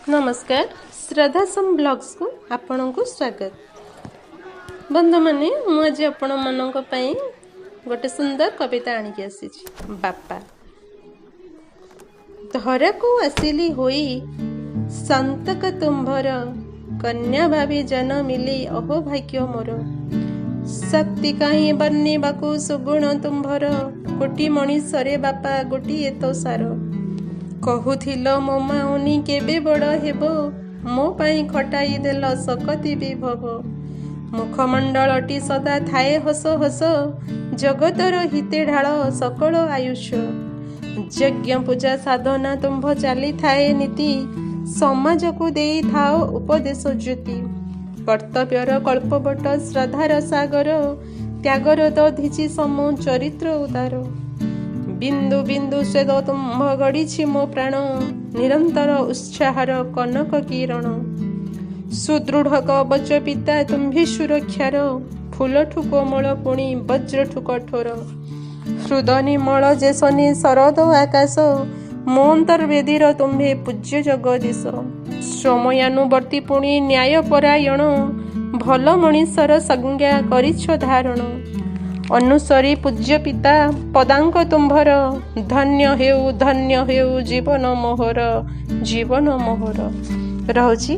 ନମସ୍କାର, ଶ୍ରଦ୍ଧାସମ୍ ବ୍ଲଗ୍ସକୁ ଆପଣଙ୍କୁ ସ୍ୱାଗତ। ବନ୍ଧୁମାନେ, ମୁଁ ଆଜି ଆପଣମାନଙ୍କ ପାଇଁ ଗୋଟେ ସୁନ୍ଦର କବିତା ଆଣିକି ଆସିଛି, ବାପା। ଧରାକୁ ଆସିଲି ହୋଇ ସନ୍ତକ ତୁମ୍ଭର, କନ୍ୟା ଭାବି ଜନମିଲି ଅହୋ ଭାଗ୍ୟ ମୋର। ଶକ୍ତି କାହିଁ ବର୍ଣ୍ଣିବାକୁ ସୁଗୁଣ ତୁମ୍ଭର, କୋଟି ମଣିଷରେ ବାପା ଗୋଟିଏ ତ ସାର। କହୁଥିଲ ମୋ ମାଉନି କେବେ ବଡ଼ ହେବ, ମୋ ପାଇଁ ଖଟାଇ ଦେଲ ଶକତି ବିଭବ। ମୁଖମଣ୍ଡଳଟି ସଦା ଥାଏ ହସ ହସ, ଜଗତର ହିତେ ଢାଳ ସକଳ ଆୟୁଷ। ଯଜ୍ଞ ପୂଜା ସାଧନା ତୁମ୍ଭ ଚାଲିଥାଏ ନୀତି, ସମାଜକୁ ଦେଇଥାଅ ଉପଦେଶ ଜ୍ୟୋତି। କର୍ତ୍ତବ୍ୟର କଳ୍ପବଟ ଶ୍ରଦ୍ଧାର ସାଗର, ତ୍ୟାଗର ଦଧିଚି ସମ ଚରିତ୍ର ଉଦାର। ବିନ୍ଦୁ ବିନ୍ଦୁ ସ୍ୱେଦ ତୁମ୍ଭ ଗଡ଼ିଛି ମୋ ପ୍ରାଣ, ନିରନ୍ତର ଉତ୍ସାହର କନକ କିରଣ। ସୁଦୃଢ଼ କବଚ ପିତା ତୁମ୍ଭେ ସୁରକ୍ଷାର, ଫୁଲଠୁ କୋମଳ ପୁଣି ବଜ୍ରଠୁ କଠୋର। ହୃଦ ନିର୍ମଳ ଯେ ଶନି ଶରଦ ଆକାଶ, ମୋ ଅନ୍ତର୍ବେଦୀର ତୁମ୍ଭେ ପୂଜ୍ୟ ଜଗଦୀଶ। ସମୟାନୁବର୍ତ୍ତୀ ପୁଣି ନ୍ୟାୟ ପରାୟଣ, ଭଲ ମଣିଷର ସଂଜ୍ଞା କରିଛ ଧାରଣ। ଅନୁସରି ପୂଜ୍ୟ ପିତା ପଦାଙ୍କ ତୁମ୍ଭର, ଧନ୍ୟ ହେଉ ଧନ୍ୟ ହେଉ ଜୀବନ ମୋହର, ଜୀବନ ମୋହର। ରହୁଛି।